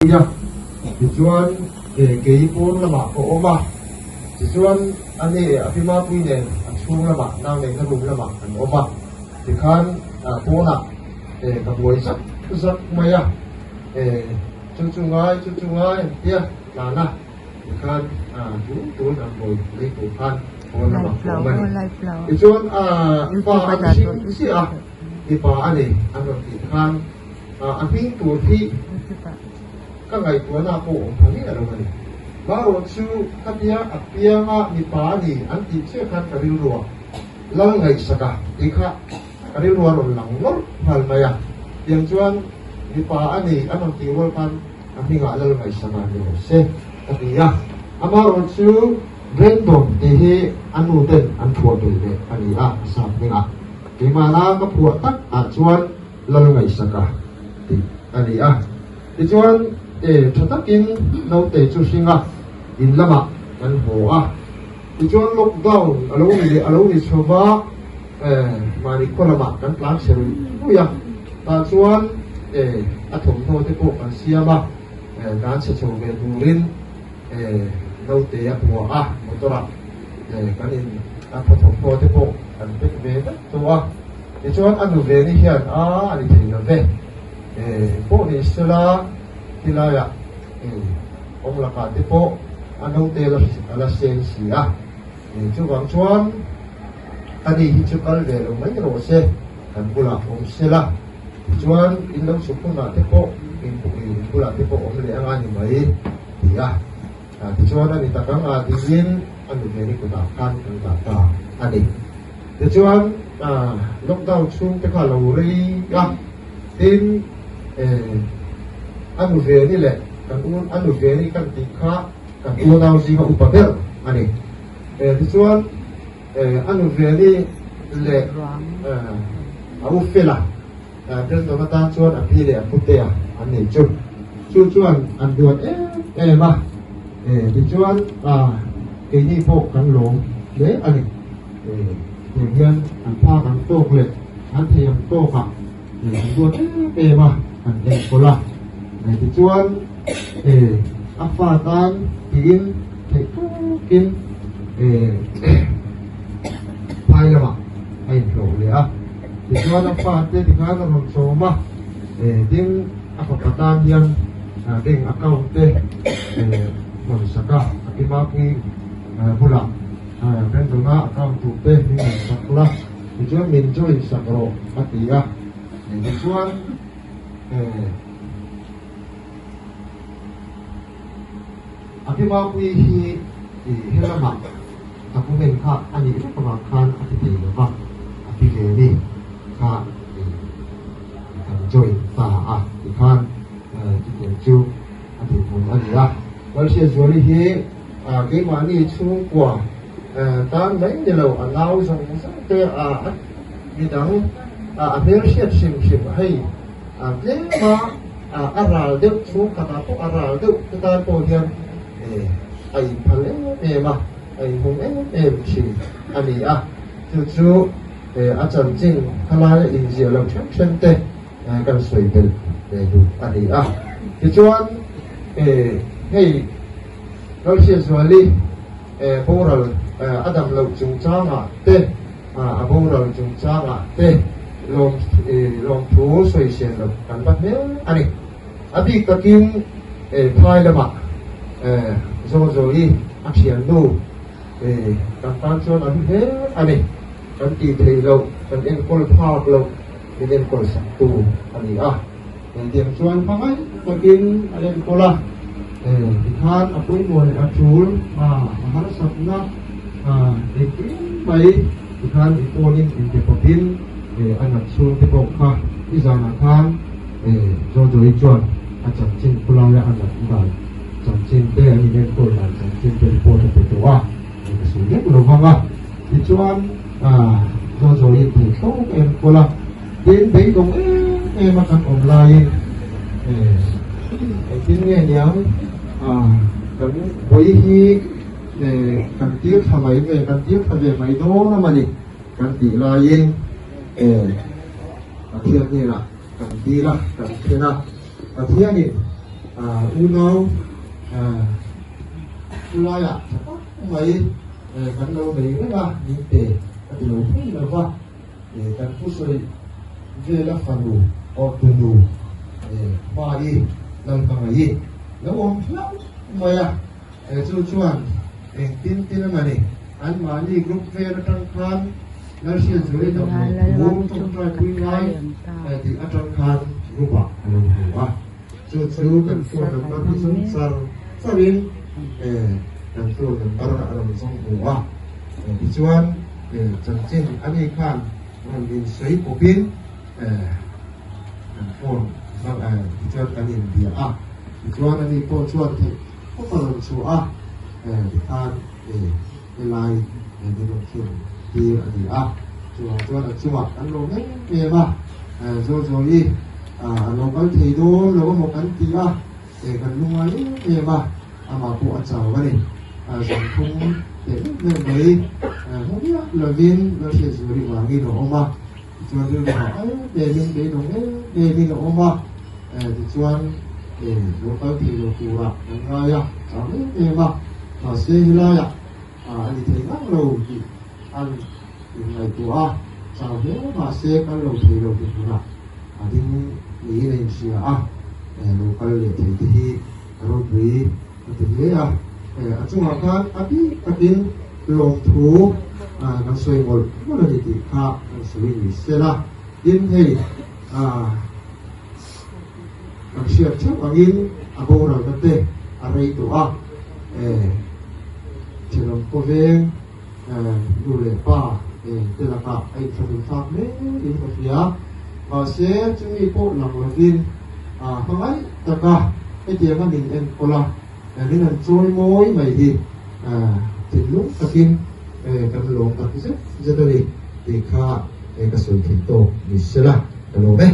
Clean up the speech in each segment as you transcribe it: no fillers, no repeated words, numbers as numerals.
A, tichuan kei pawn lamah ka awm a, tichuan ani a pi Mapui nen a chhung lamah nau neihna room lamah kan awm a, tikhan pawnah ka buai zak zak mai a, chu chu ngai chu chu ngai an tia tlan a, tikhan tun tun an buai lei tur khan pawn lamah ka awm a ni. Tichuan fa an hring chiah a, mipa a nei an rawn tih khan. A hming tur hi ka ngaihtuahna pawh awm pha miah lo a ni. Marawh chu khatia a pianga mipa a ni an tih chiah khan ka rilruah Lal ngaihsaka tih kha ka rilrua rawn lang nawlh nghal mai a. Tiang chuan mipa a ni an rawn tih rual khan a hmingah Lal ngaihsaka ni rawh se ka ti a. Amarawh chu Brandon tih hi a nu ten an phuah belh leh a ni a, a sap hmingah. Keimahna ka phuah tak ah chuan Lal ngaihsaka tih a ni a. Tichuan e tha takin naute chu hring a, in lamah kan haw a. Tichuan lockdown a lo ni leh a lo ni chho va, e mahni khaw lamah kan tlan chhe ruih ruih a. Tah chuan e a thawmhnaw te pawh kan siam a, e tlan chhe chho ve turin e naute a phuah a, motor ah e kan in a thawmhnaw te pawh kan pack ve vek tawh a. Tichuan a nu ve ni hian a a ni thei lo ve, eng pawh ni sela tilaiah kawng lakah te pawh a naute a la seng si a, chuvang chuan a ni hi chu kal ve lo mai rawh se, kan bulah awm sela, tichuan in lo chhuk hunah te pawh in bulah te pawh awm leh anga ni mai ti a, tichuan a ni tak ang a tiin a nu ve ni kutah khan kan dah ta a ni. Tichuan lockdown chhung te kha a lo rei a, tin a nu ve ni leh kan u a nu ve ni kan tih kha kan unau zinga upa ber a ni. Tichuan a nu ve ni leh a u Fela Brandon atan chuan a pi leh a putea an nei chu. Chu chuan an duat em em a, tichuan keini pawh kan lawm hle a ni. Heng hian an phak ang tawk leh an thei ang tawkah an duat em em a, an enkawl a. Tichuan a fa tan tiin theih tawkin phai lamah a inhlawh leh a. Tichuan a fate tikhan a rawn chawm a, tin a fapa tan hian bank account te hawn sak a, a pi Mapui bulah. Brandon-a account tur te min rawn sak la, tichuan min join sak rawh a ti a, tichuan a pi Mapui hi he lamah document kha a nih vek avang khan a ti thei lo va, a ti ve ni kha kan join ta a, tikhan chutiang chu a dinhmun a ni a. Lalhriatzuali hi. Keimahni chhungkua tan mai ni lo, a nau zawng zawng te a midang a hmelhriat hrim hrim hei tlem a, a ral deuh chhungkhatah pawh a ral deuh te tan pawh hian a inphal em em a, a inhung em em thin a ni a. Chu chu a chanchin khalaia inziah loh then then te kan sawi belh ve duh a ni a. Tichuan hei. Lalhriatzuali boral a dam loh chungchangah te, a boral chungchangah te lawmthu sawisel loh kan va hle a ni. A bik takin phai lamah Zawzawi a thiannu kan tan chuan a hlu hle a ni. Kan tih theih loh, kan enkawl phak loh min enkawl saktu a ni a. Engtiang chuan hmangaih takin a enkawl a, tikhan a pawimawh leh a tul a harsatna engkim mai tikhan i phone-in inte pawpin a nat chhung te pawh kha i zanah khan Jojo-i chuan a chanchin khawlaia a nat dan chanchin te an inenkawl dan chanchin te report a pe tawh a, ka sawi vek lo vang a. Tichuan Jojo-in theihtawp a enkawl a. Tin, beidawng em em a kan awm laiin engtin nge niang kan vawi hi kan tir thla mai ve, kan tir thla ve mai dawn a mawni kan tih laiin Pathian hnenah kan dil a, kan thlen a, Pathianin. Unau khulaiah tha tak mai kan lo nei reng a, min pe ka ti lo thei lo va, kan thusawi vela fanu or tunu hmai Lalhmangaih lo awm hlauh mai a. Chu chuan engtin tin a mani anmahni group vel atang khan Lalhriatzuali damlo thu tawngtai pui ngai tih atang khan group ah a lo hmu a. Chu chu kan phone number hi zawng char charin kan phone number a rawn zawng hmu a. Tichuan chanchin ani khan rawn insawi pawpin kan phone tichuan kan inbia a. Tichuan ani pawh chuan theih Kawp a rawn chhuah a, tikhan helai min rawn thlun tir a ni a, chuvang chuan a chungah kan lo em em a, Zawzawi a lo kal thei dawn lo emaw kan ti a, kan lu ngai em em a, amah pawh a chau a ni, zan thum teh meuh meuh mai hmu miah lovin Lalhriatzuali vangin a awm a, tichuan rilru hah em emin beidawng em emin a awm a. Tichuan, lo kal thei lo turah kan ngai a, chau em em a, mahse helaiah a ni thei ngang lo tih an inngaihtuah a, chau hle mahse kal lo thei lo ti hmunah a ding niin a inhria a, lo kal leh thei te hi a ropui a ti hle a, a chungah khan a bik takin lawmthu kan sawi mawlh mawlh a ni tih kha kan sawi ni sela, tin hei. Kan hriat theuh angin a boralna te a rei tawh a, thenawm khawveng nu leh pa te lakah a inthlahlun thlak hle in ka hria. Mahse chumi pawh lang lovin hmangaih taka hetianga min enkawl a, min han chawi mawi mai hi thinlung takin kan lawm tak zet zet a ni tih kha ka sawi thei tawk ni sela ka lawm e.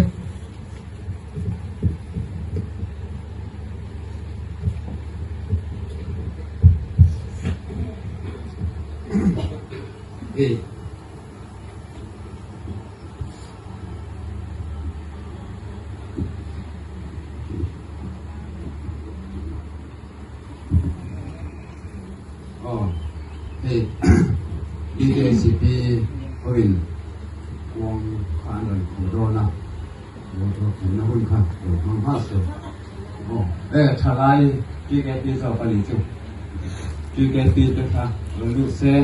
Hei. Aw hei BKCP hoin kawng kha an rawn khuh dawn a, motor khenna hun kha lo hmang nghal se. Aw e thalai TKP zawk a nih chu, TKP te kha rawn lut se,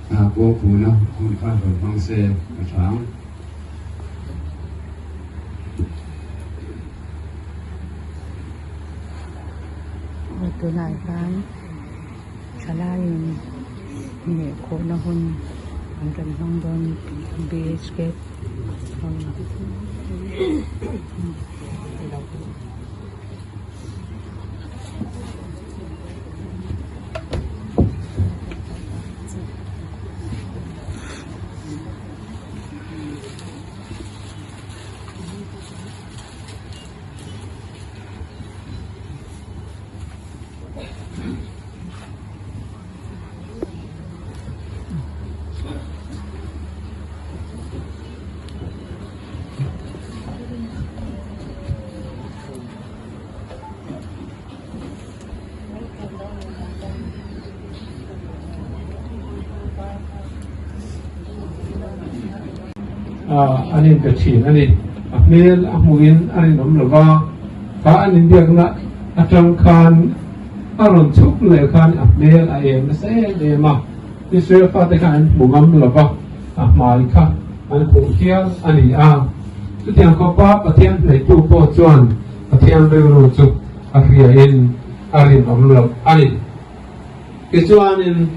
kawng khuhna hun kha rawn hmang se a tha ang. Tunah hian thalaiin inehkhawhna hun an rawn hmang dawn BHK An inpe thin a ni. A hmel a hmuhin a rinawm lo va, kha an inbiakna atang khan a rawn chhuk leh khan a hmel a em nasa em em a. Israel fate khan an hmu ngam lo va, a hmai kha an hmuh hial a ni a. Chutiang khawpa Pathian hnaihtu pawh chuan Pathian rilru chu a hriain a rinawm loh a ni. Tichuanin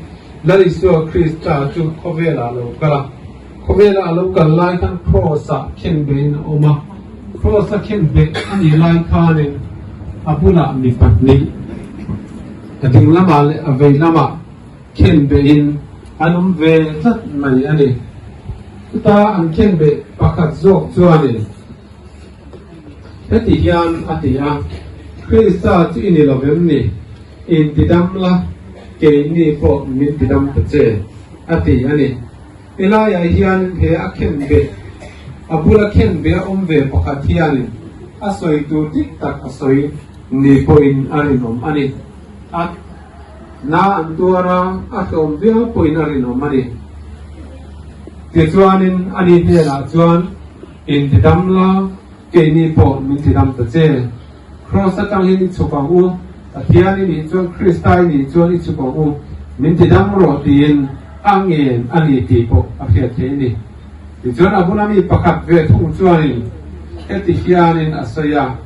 Lal Isua Krista chu khawvelah a lo kal a. Khawvela a lo kal lai khan Kraws-ah khenbeiin a awm a. Kraws-a khenbeh a nih lai khanin a bulah mi pahnih, a ding lamah leh a vei lamah khenbeiin an awm ve tlat mai a ni. Chuta an khenbeh pakhat zawk chuanin heti hian a ti a, Krista chu i ni lo vem ni? Intidam la, keini pawh min tidam ta che, a ti a ni. Helaiah hian he a khenbeh, a bula khenbeh a awm ve pakhat hianin a sawi tur dik tak a sawi. ni pawhin a rinawm a ni. A na an tuar a, a hlawm viau pawhin a rinawm a ni. Tichuanin ani hnenah chuan, Intidam la, keini pawh min tidam ta che. Kraws atang hian i chhuk ang u, Pathian i nih chuan Krista i nih chuan i chhuk ang u, min tidam rawh tiin a ngen a ni tih pawh a hriat theih a ni. Tichuan a bula mi pakhat ve thung chuanin heti hianin a sawi a,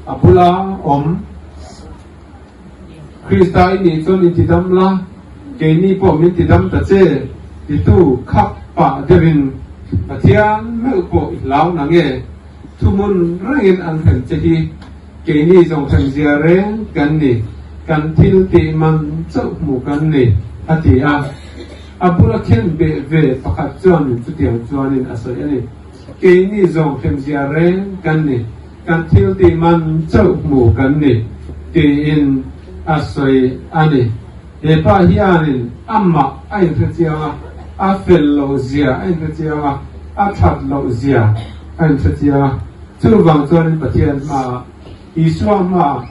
A bula awm Krista i nih chuan i tidam la, keini pawh min tidam ta che, titu khap pah deuhin Pathian meuh pawh i hlau na nge? Thuhmun rengin an hrem che hi keini zawng hremzia reng kan ni, kan thil tih man chauh hmu kan ni, a ti a. A bula khen beh ve pakhat chuanin chutiang chuanin a sawi a ni, Keini zawng hremzia reng kan ni, kan thil tih man chauh hmu kan ni, tiin a sawi a ni. He pa hianin amah a inhre chiang a, a fel loh zia a inhre chiang a, a that loh zia a inhre chiang a. Chuvang chuanin Pathian hmaah, Isua hmaah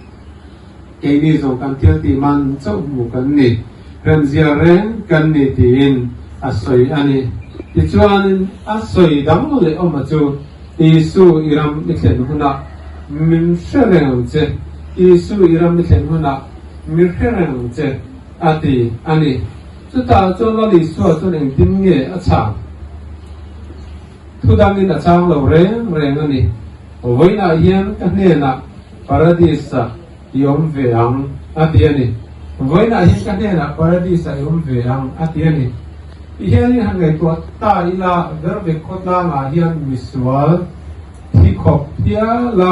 keini zawng kan thil tih man chauh hmu kan ni, remzia reng kan ni tiin a sawi a ni. Tichuanin a sawi dang leh awma chu, Isu i ram i thlen hunah min hre reng ang che, Isu i ram i thlen hunah Mi hre reng ang che, a ti a ni. Chutah chuan Lal Isua chuan engtin nge a chhang? Thu dangin a chhang lo reng reng a ni. Vawiinah hian ka hnenah Paradis-ah i awm ve ang, a ti a ni. Vawiinah hian ka hnenah Paradis-ah i awm ve ang, a ti a ni. Ti hianin han ngaihtuah ta ila, Vervek khawtlangah hian misual, Thi khawp hial a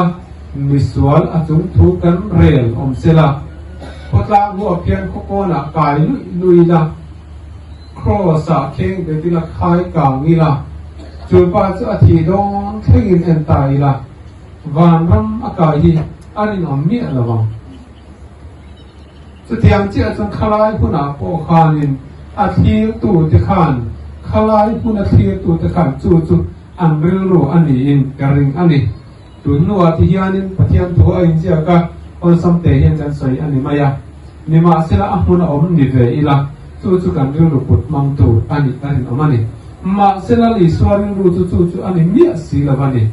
misual a chung thu kan rel awm se la, khawtlang huap hian khawkawnah kai luih luih ila, Kraws ah kheng bet ila khai kang ila, chu pa chu a thi dawn thlengin en ta ila, vanram a kai hi a rinawm miah lo ang. Chutiang chiah chuan khalai hunah pawh khanin a thlirtute khan, khalai huna thlirtute khan chu chu An rilru a niin ka ring a ni. Tun hnuah ti hianin Pathian thu a inziak a, awlsam te hian kan sawi a ni mai a. Nimahsela a hmun a awm ni ve ila, chu chu kan rilru put hmang tur a nih a rinawm a ni. Mahsela Isua rilru chu chu chu a ni miah si lo a ni.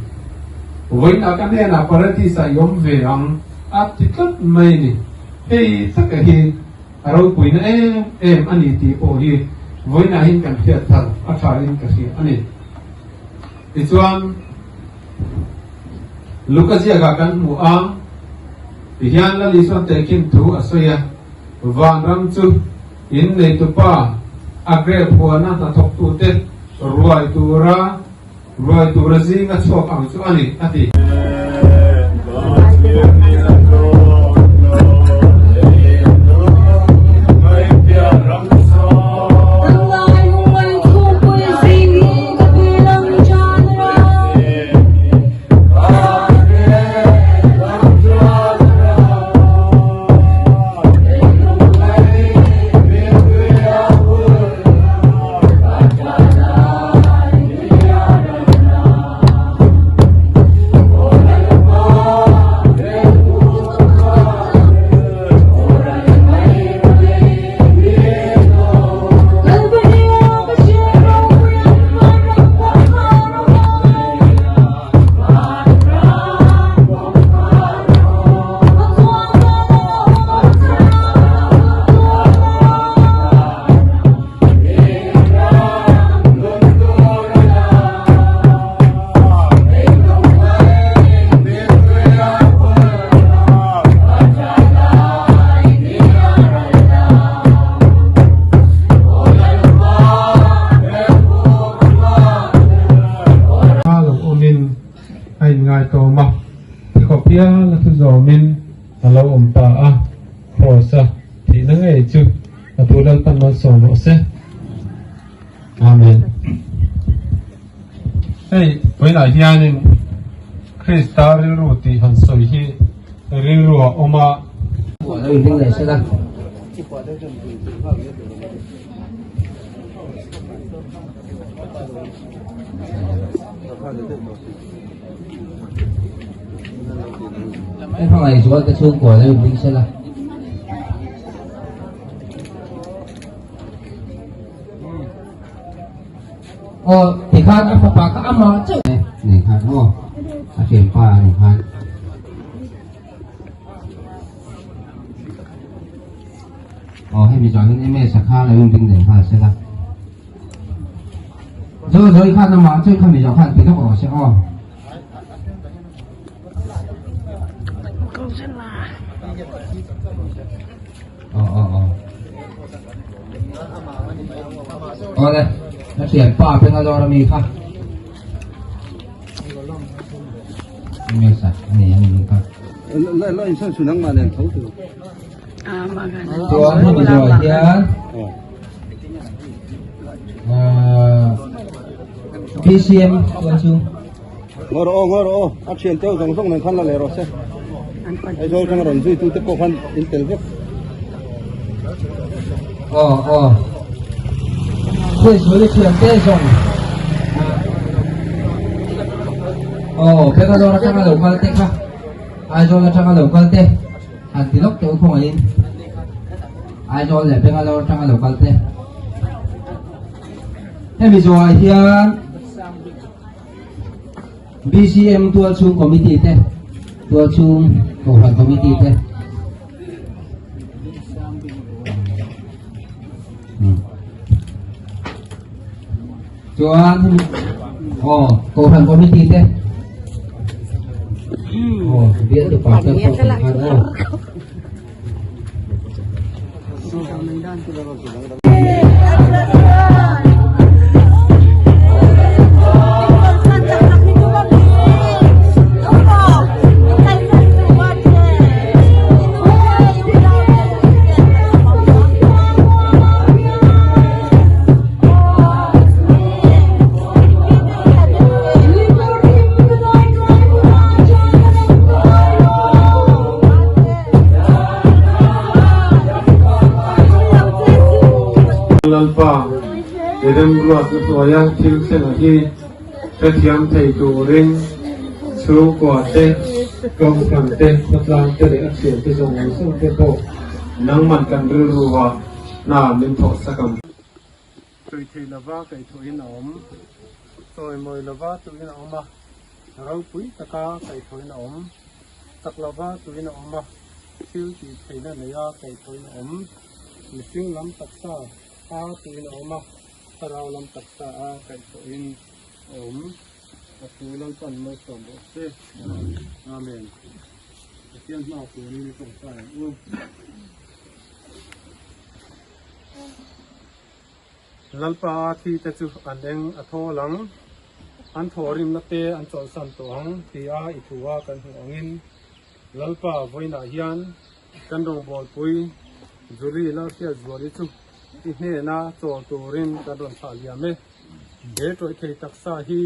Vawiinah ka hnenah Paradis-ah i awm ve ang a ti tlat mai a ni. Hei taka hi. A ropuina em em a ni tih pawh hi vawiinah hian kan hriat thar a thain ka hria a ni. Tichuan, Luka ziakah kan hmu a, tihian Lal Isuan tehkhin thu a sawi a, Vanram chu in neitupa a grep huana hnathawktute ruai tura Ruai tura zinga chhuak ang chu a ni, a ti. Lo awmin a inngaitawm a, tikhawp hial a thu zawmin a lo awm ta a, Kraws-a thihna ngei chu A pu Lalpan malsawm rawh se. Amen. Hei vawiinah hianin Krista rilru tih han sawi hi rilru a awm a. Hmangaihzual te chhungkua lo inring sela. Aw tikhan a fapa kha amah chauh nei khan aw a thianpa a ni khan. Aw hemi zawh hian MS a kha lo inring leh nghal sela. Zo zoi khan amah chauh kha mi zawh khan ti lawk rawh se aw. Aw aw aw. Aw le, a thianpa Bangalore ami kha. MS a ani ani kha. Chuan hemi zawh hian BCM chuan chu Ngaw rawh aw, ngaw rawh aw, a thian teuh zawng zawng nen khan la leh rawh se. Aizawl atanga rawn zui tute pawh khan in tel vek. Aw aw. Hriatzuali thian te zawng. Aw, Bangalore atanga lo kal te kha. Aizawl atanga lo kal te han ti lawk teh u khawngaihin Aizawl leh Bangalore atanga lo kal te hemi zawhah hian BCM tualchhung committee te tualchhung kohhran committee te Chuan aw kohhran committee te aw bial tu pastor pawh kan khan aw. Lalpa, i remruatna hnuaia thil thlenga hi hrethiam thei turin chhungkua te, kohhran te, khawtlang te leh a thiante zawng zawng te pawh nangman kan rilru ah hna min thawh sak ang. Tui thei lova kaihthawhin a awm, chawimawi lova tuin a awm a, ropui taka kaihthawhin a awm, chak lova tuin a awm a, thil tih theihna neia kaihthawhin a awm, mihring lam taksa a tuin a awm a, thlarau lam taksa a kaihthawhin a awm. A thu Lalpan malsawm rawh se. Amen. Pathian hma turin i tawngtai ang u. Lalpa a thi te chu an eng a thawl ang, an thawhrimna te an chawlhsan tawh ang tia i thu a kan hmuh angin Lalpa vawiinah hian kan rawngbawlpui Julie Lalhriatzuali chu i hnena chawl turin kan rawn thlah liam e. He tawih thei taksa hi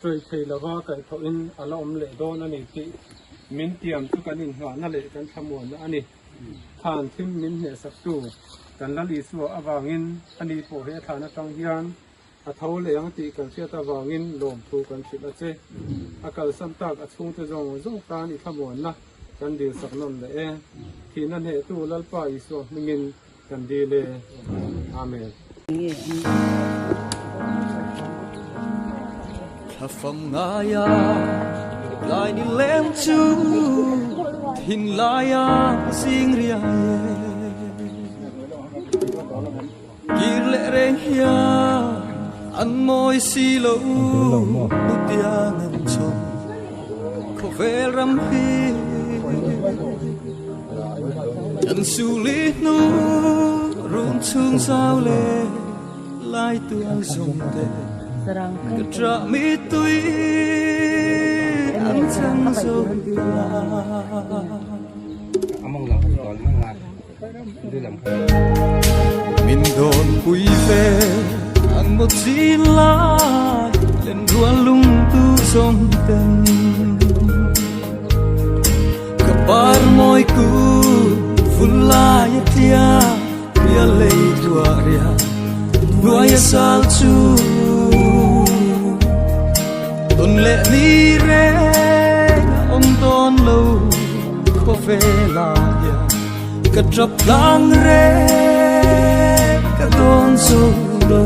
tawih thei lova kaihthawhin a la awm leh dawn a ni tih min tiam chu kan inngahna leh kan thlamuanna a ni. Thlan thim min hnehsaktu kan Lal Isua avangin ani pawh he thlan atang hian a tho leh ang tih kan hriat avangin lawmthu kan hrilh a che. A kalsan tak a chhungte zawng zawng tan i thlamuanna kan dilsak nawn leh e. Thihna hnehtu Lalpa Isua hmingin kan dil e. Amen. Thlafam ngaia lai ni lem chu thin laia zing riai e kir leh reng hian an mawi si lo tiang an chawm khawvel ram hi Kan suli hnu run chhung zau leh lai tual zawng te ka ṭah mittui an chang zo ta. Min dawn pui ve ang maw chin lai len rual lung tu zawng ten ka par mawi ku vul lai a tia ria lei tua ria nuai a sal chu ton leh ni reng a awm dawn lo. Khawvelah hian ka tap tlang reng ka dawn zo lo.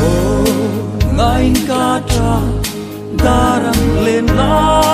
Aw, ngain ka tap dar ang len lai.